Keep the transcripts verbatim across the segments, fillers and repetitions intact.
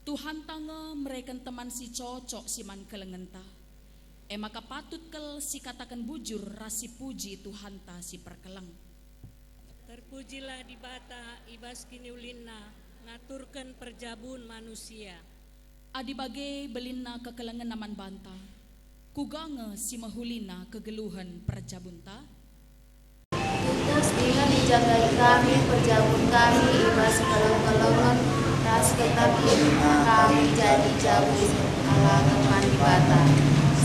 Tuhanta nge mereken teman si cocok si man kelengenta. E maka patut kal sikataken bujur ras sipuji Tuhanta si perkeleng. Terpujilah Dibata i bas kiniulinNa ngaturken perjabun manusia. Adi bage belinna kekelengenna man banta, kuga nge si mehulina kegeluhen perjabunta? Tutus dingen ijagai kami perjabun kami i bas keleng-kelengen ras ketatin kami jadi jabu si erkemalangen man Dibata.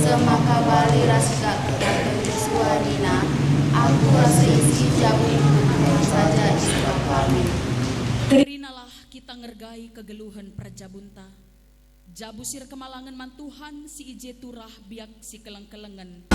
Seh maka bali ras sikataken Jesua nina, "Aku ras seisi jabu Tuhan saja isikap kami." Kerinalah kita ngergai kegeluhen perjabunta. Jabu si erkemalangen man Tuhan si i je turah biak si keleng-kelengen.